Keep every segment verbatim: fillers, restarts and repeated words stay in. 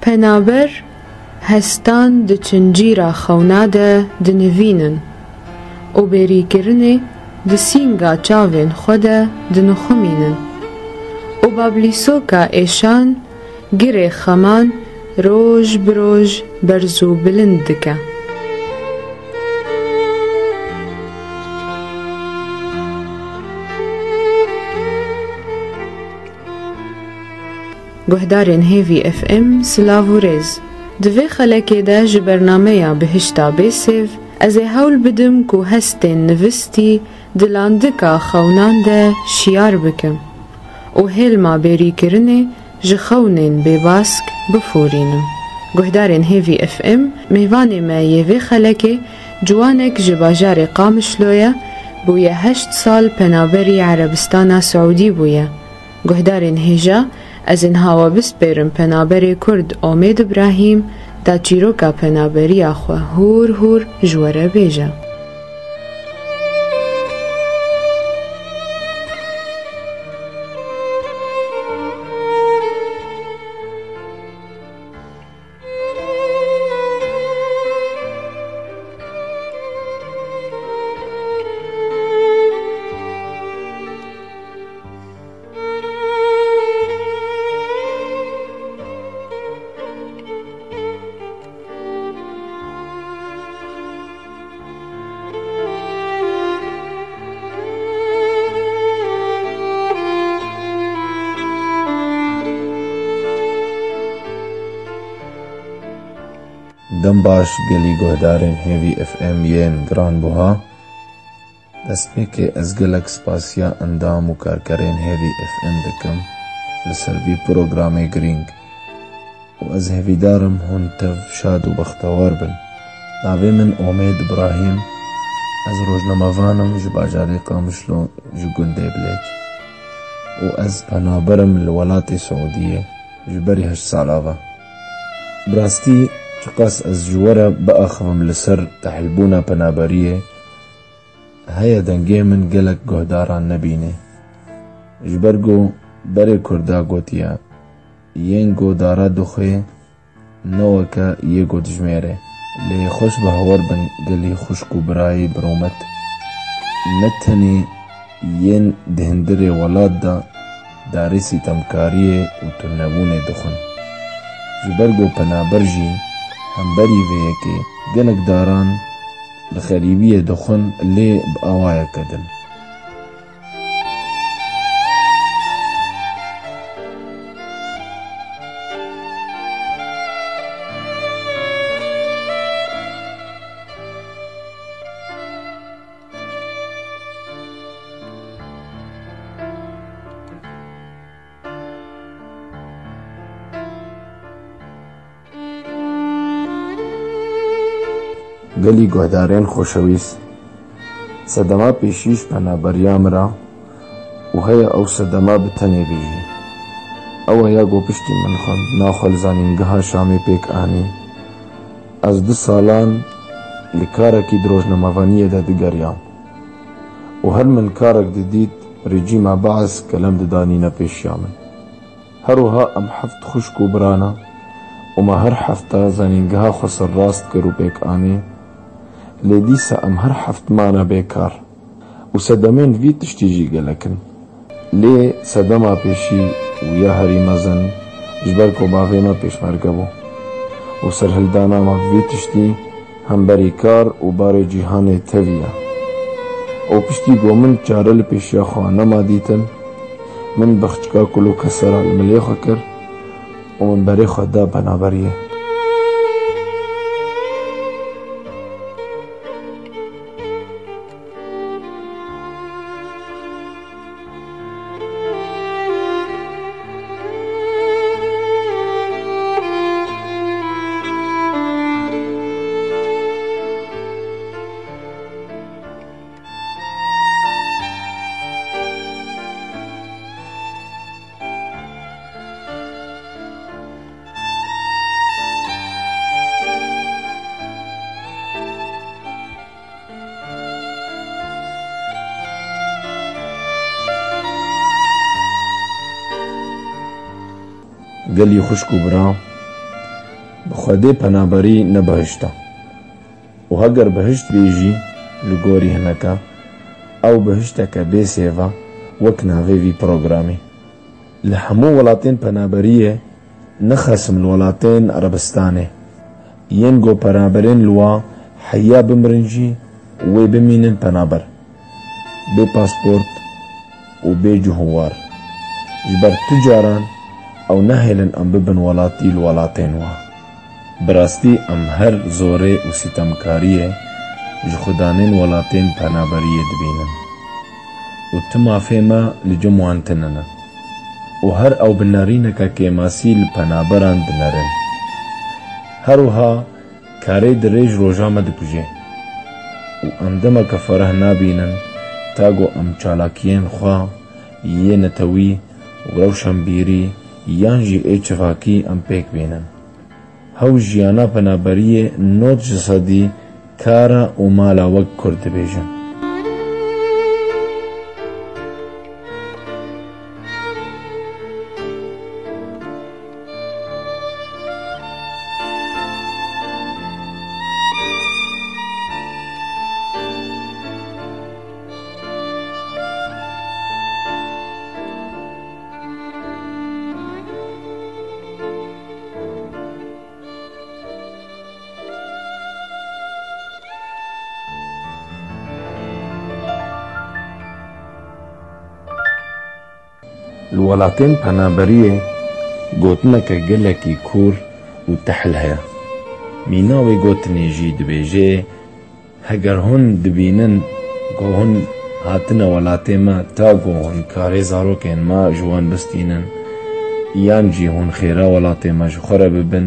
Penaber hestan di çincîra xewna de dinivînin û bêrîkirinê di sînga çavên xwe de dinixumînin û bablîsoka êşan girê xeman roj bi roj berz û bilind dike. Guhdarên Hêvî F M, silav û rêz. Di vê xelekê de ji bernameya Bihişta Bêsêv, ez ê hewl bidim ku hestên nivistî di landika xewnan de şiyar bikim û hêlma bêrîkirinê ji xewnên bêbask bifûrînim. Guhdarên Hêvî F M, mêvanê me yê vê xelekê ciwanek ji bajarê Qamişlo ye, bûye heşt sal penaberî Erebistana Siûdî bûye. Guhdarên hêja, ez ê niha we bispêrim penaberê Kurd Omêd Ibrahîm da çîroka penaberiya xwe hûr hûr ji we re bêje. Dem baş gelî guhdarên Hêvî F M yên giranbuha. Destpêkê ez gelek spasiya endam û karkerên Hêvî F M dikim li ser vî programê girîng û ez hêvîdar im hûn tev şad û bextewar bin. Navê min Omêd Ibrahîm, ez rojnamevan im ji bajarê Qamişlo ji gundê Bilêç û ez penaber im li welatê Siûdiyê ji berî heşt sala ve. Bi rastî çiqas ez ji we re biaxivim li ser tehlbûna penaberiyê, heye dengê min gelek guhdaran nebîne. Ji ber ku berê Kurda gotiye, yên ku dara dixwê ne weke yê ku dijmêre. Lê xweş bi hawar bin gelî xwişk û birayê bi rûmet. Ne tenê yên di hundirê welat de darê sîtemkariyê û tunebûnê dixwin. Ji ber ku penaber jî hemberî vê yekê gelek daran li xerîbiyê dixwin, lê bi awayeke din. Gelî guhdarên xoşewîst, sedema pêşî ji penaberiya min re û heye ew sedema bi tenê bî jî. Ew e ya ku piştî min xwendina xwe li Zanîngeha Şamê pêk anî. Ez du salan li karekî di rojnamevaniyê de digeriyam û her min karek didît, rejîma Beas kelem didanîne pêşiya min. Her wiha em heft xwişk û bira ne û me her hefta zanîngeha xwe serrast kir û pêk anî. Lê dîsa em her heft mane bê kar. Û sedemên vî tiştî jî gelek in. Lê sedema pêşî û ya herî mezin ji ber ku bavê me pêşmerge bû û serhildana me bi vî tiştî hemberî kar û barê cîhanê tevî ye. Û piştî ku min çare li pêşiya xwe nema dîtin, min bexçika kulûkesera li milê xwe kir û min berê xwe da penaberiyê. Gelî xwişk û bira, Bi Xwedê penaberî ne bihişt e. Û heger bihişt bê jî, li gorî hineke, ew bihişteke bê sêv e, wek navê vî programî. Li hemû welatên penaberiyê, nexesim li welatên Erebistanê, yên ku penaberên li wa heya bimirin jî wê bimînin penaber, bê pasport û bê cihûwar. Ji ber tu caran ew nehêlin em bibin welatî li welatên wa. Bi rastî em her zorê û sîtemkariyê ji xudanên welatên penaberiyê dibînin û tu mafê me li cem wan tune ne. Û her ew bi nerîneke kêmasî li penaberan dinerin. Her wiha karê dirêj roja me dikuje û em demeke fereh nabînin ta ku em çalakiyên xwe yê netewî û rewşenbîrî yan jî ê çivakî em pêk bînin. Hew jiyana penaberiyê nod ji sedî kar e û mala wek Kurd dibêjin. Li welatên penaberiyê gotineke gelekî kûr û tehl heye. Mîna wê gotinê jî dibêje, heger hûn dibînin ku hûn hatine welatê me ta ku hûn karê zarokên me ji wan bistînin, yan jî hûn xêra welatê me ji xwe re bibin,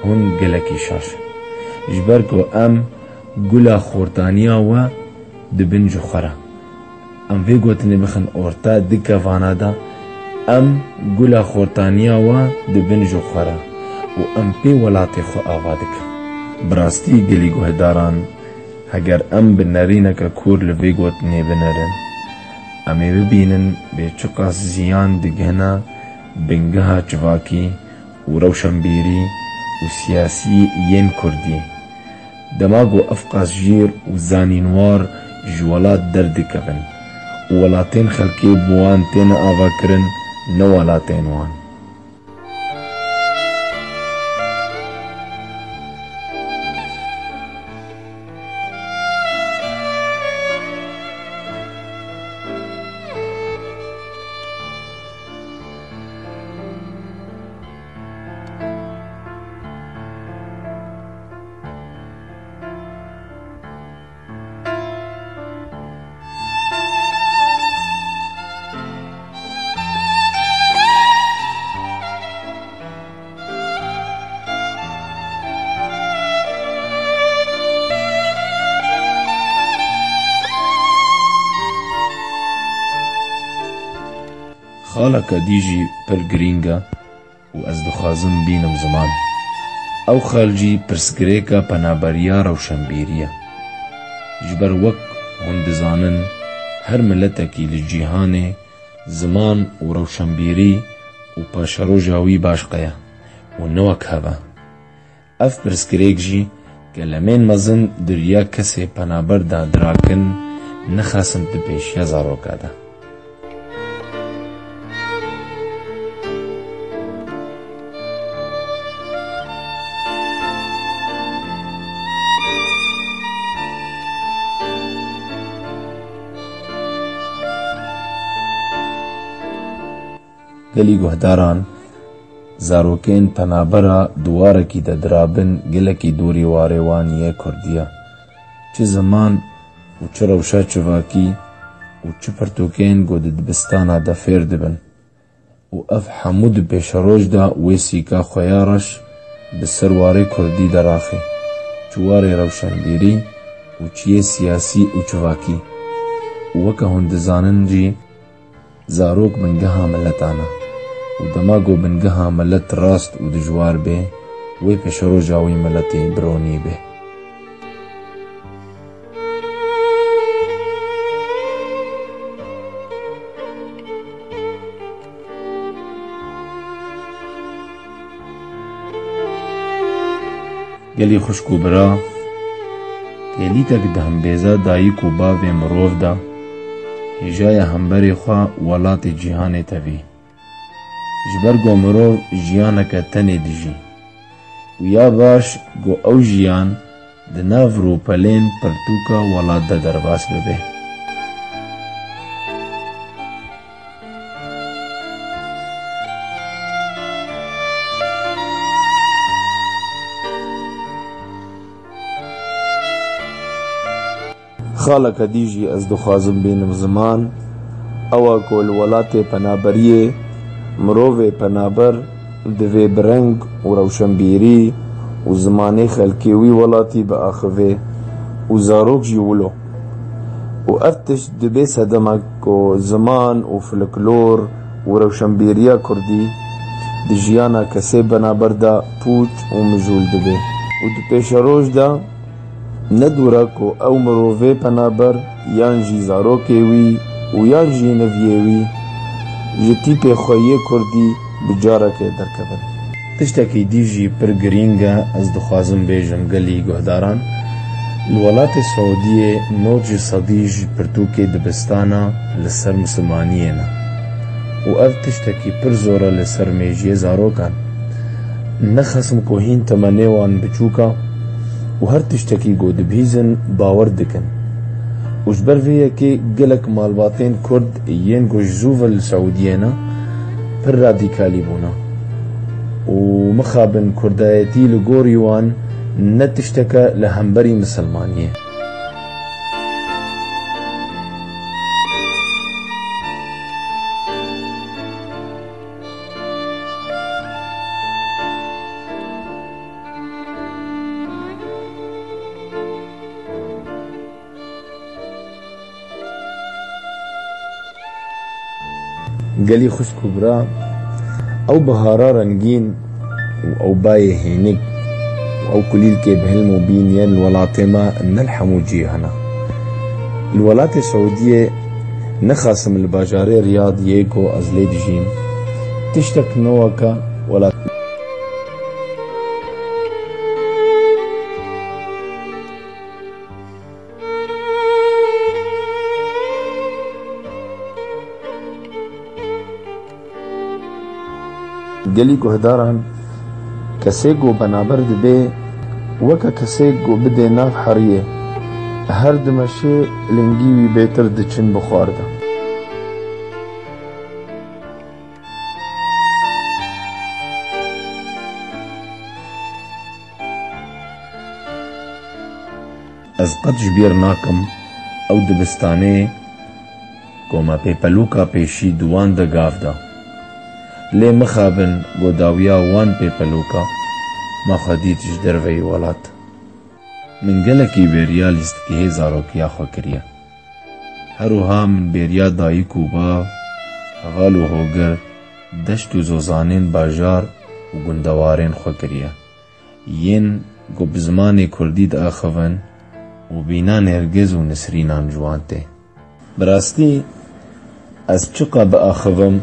hûn gelekî şaş in. Ji ber ku em gula xortaniya we dibin ji xwe re. Em vê gotinê bixin orta di kevana de, em gula xortaniya we dibin ji xwe re û em pê welatê xwe ava dikin. Bi rastî gelî guhdaran, heger em bi nerîneke kûr li vê gotinê binerin, em ê bibînin bê çiqas ziyan digihine bingeha çivakî û rewşenbîrî û siyasî yên Kurdî. Dema ku ev qas jîr û zanînwar ji welat derdikevin û welatên xelkê bi wan têne avakirin, ne welatên wan. Xaleke dî jî pir girîng e û ez dixwazim bînim ziman. Ew xal jî pirsgirêka penaberiya rewşenbîrî ye. Ji ber wek hûn dizanin, her miletekî li cîhanê ziman û rewşenbîrî û paşeroja wî başqe ye û ne wek hev e. Ev pirsgirêk jî gelemên mezin di riya kesê penaber de dirakin, nexasim di pêşiya zaroka de. Gelî guhdaran, zarokên penabera di warekî de dirabin gelekî dûrî warê wan yê kurdî ye. Çi ziman û çi rewşa çivakî û çi pirtûkên ku di dibistana de fêr dibin. Û ev hemû di pêşeroj de wê sîka xwe ya reş bi ser warê kurdî de raxê, çi warê rewşenbîrî û çi yê siyasî û çivakî. Û weke hûn dizanin jî, zarok bingeha miletan e û dema ku bingeha milet rast û dijwar bê, wê pêşeroja wî miletê bironî bê. Gelî xwişk û bira, têlîtek di hembêza dayik û bavê mirov de hêjaya hemberê xwe welatê cîhanê tevî. Ji ber ku mirov jiyaneke tenê dijî û ya baş ku ew jiyan di nav rûpelên pirtûka welat de derbas bibe. Xaleke dî jî ez dixwazim bînim ziman, ew e ku li welatê penaberiyê mirovê penaber divê bi reng û rewşenbîrî û zimanê xelkê wî welatî biaxive û zarok jî wilo. Û ev tişt dibe sedemek ku ziman û folklor û rewşenbîriya kurdî di jiyana kesê penaber de pûç û mijûl dibe. Û di pêşeroj de ne dûr e ku ew mirovê penaber yan jî zarokê wî û yan jî neviyê wî ji tîpê xwe yê kurdî bi carekê derkevin. Tiştekî dî jî pir girîng e, ez dixwazim bêjim gelî guhdaran, li welatê Siûdiyê nod ji sedî ji pirtûkê dibistana li ser misilmaniyê ne û ev tiştekî pir zor e li ser mêjiyê zarokan. Ne xesim ku hîn temenê wan biçûk e û her tiştekî ku dibihîzin bawer dikin. Û ji ber vê yekê gelek malbatên Kurd yên ku ji zû ve li Siûdiyê ne, pir radîkalî bûne. Û mixabin kurdayetî li gorî wan ne tişteke li hemberî misilmaniyê. Gelî xwişk û bira, ew bihara rengîn û ew bayê hênik û ew kulîlkê bi hilm û bîn yên li welatê me ne li hemû cî hene. Li welatê Siûdiyê, nexasim li bajarê Riyad yê ku ez lê dijîm, tiştek newek e welat. Gelî guhdaran, kesê ku penaber dibe, weke kesê ku bidê nav heriyê, her dimeşê lingî wî bêtir diçin bi xwar de. Ez qet ji bîr nakim ew dibistanê ku me pêpelûka pêşî di wan de gav da. Lê mixabin ku dawiya wan pêpelûka me xwe dît ji derveyî welat. Min gelekî bêriya lîstikgehê zarokiya xwe kiriye. Her wiha min bêriya dayik û bav, heval û hogir, deşt û zozanên bajar û gundewarên xwe kiriye. Yên ku bi zimanê kurdî diaxivin û bîna Nêrgiz û Nisrînan ji wan tê. Bi rastî ez çiqa biaxivim,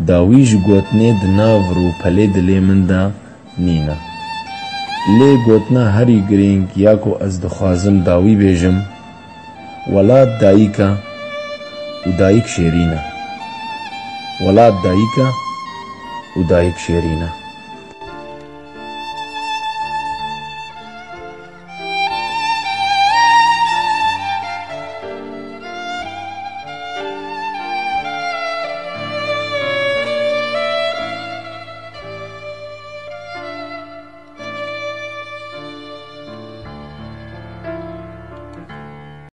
dawî ji gotinê di nav rûpelê dilê min de nîne. Lê gotina herî girîng ya ku ez dixwazim dawî bêjim, welat dayik e û dayik şêrîn e. Welat dayik e û dayik şêrîn e.